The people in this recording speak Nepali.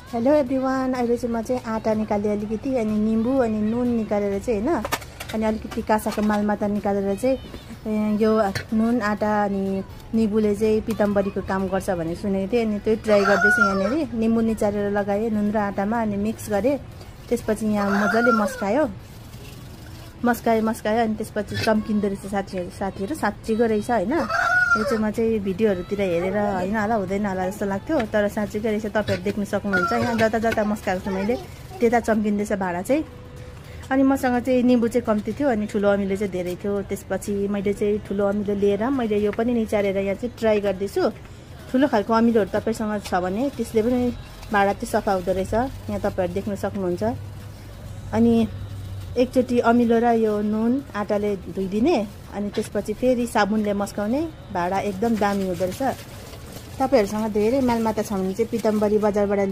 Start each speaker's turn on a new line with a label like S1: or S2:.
S1: हेलो एभ्रिवान, अहिले चाहिँ म चाहिँ आटा निकालेँ अलिकति, अनि निम्बु अनि नुन निकालेर चाहिँ हैन, अनि अलिकति कासाको मालमाता निकालेर चाहिँ यो नुन आटा अनि निम्बुले चाहिँ पिताम्बरीको काम गर्छ भनेर सुनेको थिएँ। अनि त्यो ट्राई गर्दैछु। यहाँनिर निम्बु निचारेर लगाएँ नुन र आटामा, अनि मिक्स गरेँ। त्यसपछि यहाँ मजाले मस्कायो अनि त्यसपछि चम्किँदो रहेछ साथीहरू साँच्चीको रहेछ हैन। यो चाहिँ म चाहिँ भिडियोहरुतिर हेरेर हैन होला हुँदैन होला जस्तो लाग्थ्यो, तर साँच्चीकै रहेछ। तपाईहरु देख्न सक्नुहुन्छ। यहाँ जता मस्काएको छु मैले त्यता चम्किँदैछ भाडा चाहिँ। अनि मसँग चाहिँ निम्बु चाहिँ कम्ती थियो अनि ठुलो अमिलो चाहिँ धेरै थियो। त्यसपछि मैले चाहिँ ठुलो अमिलो लिएर मैले यो पनि निचारेर यहाँ चाहिँ ट्राई गर्दैछु। ठुलो खालको अमिलोहरु तपाईसँग छ भने त्यसले पनि भाडा चाहिँ सफा हुँदो रहेछ। यहाँ तपाईहरु देख्न सक्नुहुन्छ। अनि एकचोटी अमिलो र यो नुन आटाले धुइदिने, अनि त्यसपछि फेरि साबुनले मस्काउने, भाडा एकदम दामी हुँदो रहेछ। तपाईहरुसँग धेरै मालमाता छ भने चाहिँ पिताम्बरी बजारबाट